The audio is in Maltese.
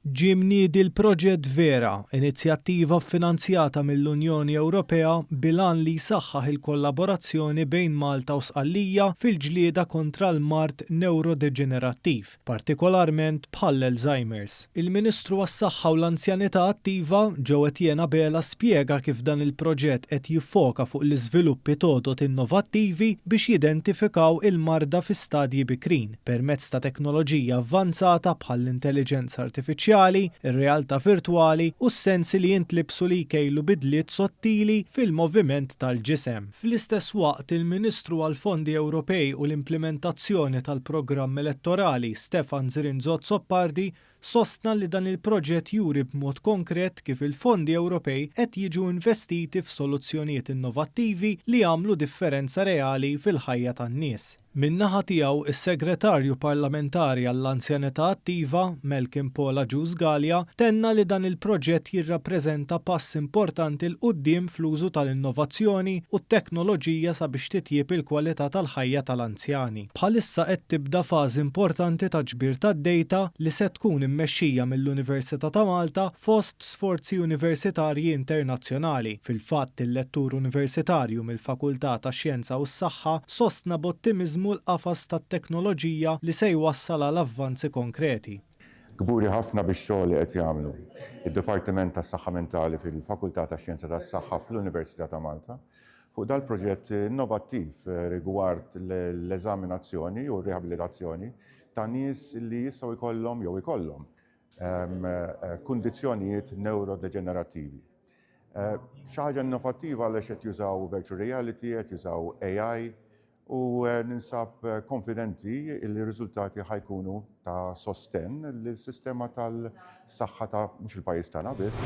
Ġie mniedi l-Proġett Vera, inizjattiva ffinanzjata mill-Unjoni Ewropea bil-għan li jsaħħaħ il-kollaborazzjoni bejn Malta u Sqallija fil-ġlieda kontra l-mard newrodeġenerattiv, partikolarment bħall-Alzheimer's. Il-Ministru għas-Saħħa u l-Anzjanità Attiva, Jo Etienne Abela spjega kif dan il-proġett qed jiffoka fuq l-iżviluppi t'għodod innovattivi biex jidentifikaw il-marda fi stadji bikrin. permezz ta' teknoloġija avvanzata bħall-intelliġenza artifiċjali, ir-realtà virtwali u s-sensi li jintlibsu li jkejlu bidliet sottili fil-moviment tal-ġisem. Fl-istess waqt, il-Ministru għall-Fondi Ewropej u l-Implimentazzjoni tal-Programm Elettorali, Stefan Zrinzo Azzopardi, Sostna li dan il-proġett juri b'mod konkret kif il-fondi Ewropej qed jiġu investiti f'soluzzjonijiet innovattivi li jagħmlu differenza reali fil-ħajja tan-nies. Min-naħa tiegħu, is-Segretarju Parlamentari għall-Anzjanità Attiva, Malcolm Paul Agius Galea, tenna li dan il-proġett jirrappreżenta pass importanti 'l quddiem fl-użu tal-innovazzjoni u t-teknoloġija sabiex titjieb il-kwalità tal-ħajja tal-anzjani. Bħalissa qed tibda fażi importanti ta' ġbir tad-dejta li se tkun immexxija mill-Università ta' Malta fost sforzi universitarji internazzjonali. Fil-fatt, il-lettur universitarju mill-Fakultà tax-Xjenza u s-Saħħa sostna b'ottimiżmu l-qafas tat-teknoloġija li se jwassal għal avvanzi konkreti. Kburi ħafna bix-xogħol li qed jagħmlu id-Dipartiment tas-Saħħa Mentali fil-Fakultà tax-Xjenza tas-Saħħa fl-Università ta' Malta fuq dal-proġett innovattiv rigward l-eżaminazzjoni u r-riabilitazzjoni ta' nies li jistgħu jkollhom jew ikollhom kundizzjonijiet neurodeġenerattivi. Xi ħaġa innovattiva għaliex qed jużaw virtual reality, qed jużaw AI, U ninsab konfidenti li r-riżultati ħa jkunu ta' sostenn lis-sistema tal-saħħa ta' mhux il-pajjiż tagħna biss.